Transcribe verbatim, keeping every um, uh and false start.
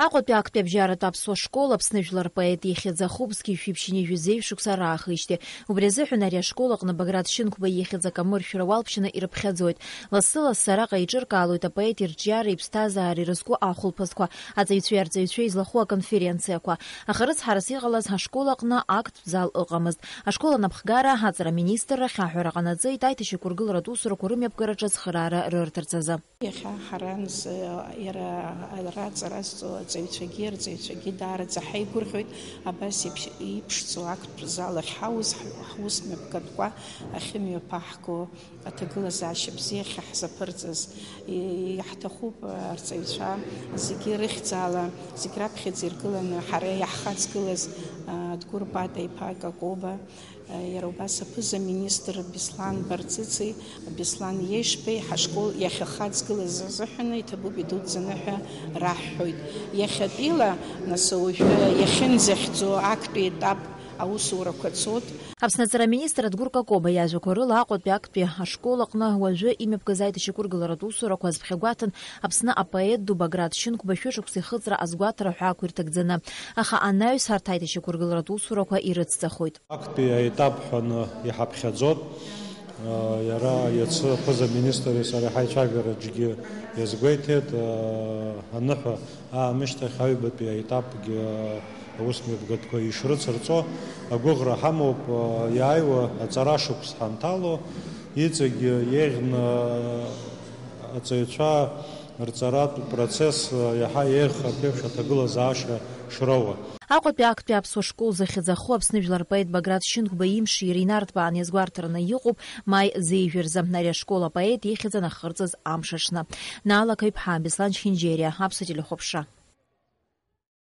Аҟәатәи актәи абжьаратә аԥсуа школ Аԥсны жәлар рпоет ихьӡ ахуп зқьи жәшәи ԥшьынҩажәи зеижә шықәса раахижьҭеи. Убри азыҳәан ари ашкол аҟны Баграт Шьынқәба ихьӡ акамыршәра уалԥшьаны ирыԥхьаӡоит. Лассы-лассы араҟа еиҿыркаалоит апоет ирҿиара, иԥсҭазаара, ирызку ахәылԥазқәа, аҵаҩцәеи арҵаҩцәеи излахәу аконференциақәа. Аха рыцҳарас иҟалаз ҳашкол аҟны актә зал ыҟамызт. Ашкол анапхгара аҵара аминистрра ахьаҳәара ҟанаҵеит аиҭашьақәыргыларатә усурақәа рымҩаԥгараҿы ацхыраара рырҭарц азы. Иахьа ҳара нас, иара ара аҵара азҵо аҵаҩцәагьы, арҵаҩцәагьы даараӡа ҳаигәырӷьоит, абас еиԥш иԥшӡоу актә зал ахь ҳауз, ҳ-, ҳус мҩаԥгатәқәа ахьымҩаԥаҳго, аҭагылазаашьа бзиа ахьаҳзаԥырҵаз. И-, иаҳҭахуп, арҵаҩцәа зегьы рыхьӡала, зегь раԥхьаӡа иргыланы ҳара иаҳхаҵгылаз, а, Дгәыр Пата иԥа Какоба, Иара убас аԥыза-министр Беслан Барцыци Беслан Ешбеи ҳашкол иахьахаҵгылаз азыҳәаны иҭабуп идуӡӡаны ҳәа раҳҳәоит. Иахьатәила, нас, уажәы иахьынӡахьӡо актәи етап аусурақәа цоит. Аԥсны аҵара аминистр Адгәыр Какоба иажәақәа рыла, Аҟәатәи актәи ашкол аҟны уажәы имҩаԥгаз аиҭашьақәыргыларатә усурақәа азԥхьагәаҭан Аԥсны апоет ду Баграт Шьынқәба шәышықәса ихыҵра азгәаҭара ҳәа ақәирҭакӡаны. Аха анаҩс арҭ аиҭашьақәыргыларатә усурақәа ирыцҵахоит. Актәи аетап ҳәаны иҳаԥхьаӡоит. Иара иацы аԥыза-министри сареи ҳаицәажәараҿгьы иазгәеиҭеит, аныҳәа аамышьҭахь аҩбатәи аетапгьы аусмҩаԥгатәқәа ишрыцырҵо агәыӷра ҳамоуп, иааиуа аҵара шықәс ҳанҭало, иҵегь еиӷьны аҵаҩцәа рҵаратә процесс иаҳа еиӷьхартә еиԥш аҭагылазаашьа шроуа. Аҟәатәи актәи аԥсуа школ захьӡ аху Аԥсны жәлар поет Баграт Шьынқәба имшира инарҭбааны иазгәарҭараны иҟоуп маи зеижә рзы ари ашкол апоет ихьӡ анахырҵаз амш аҽны. Наала Қаҩԥҳа, Беслан Чхинџьериа, Аԥсуа телехәаԥшра.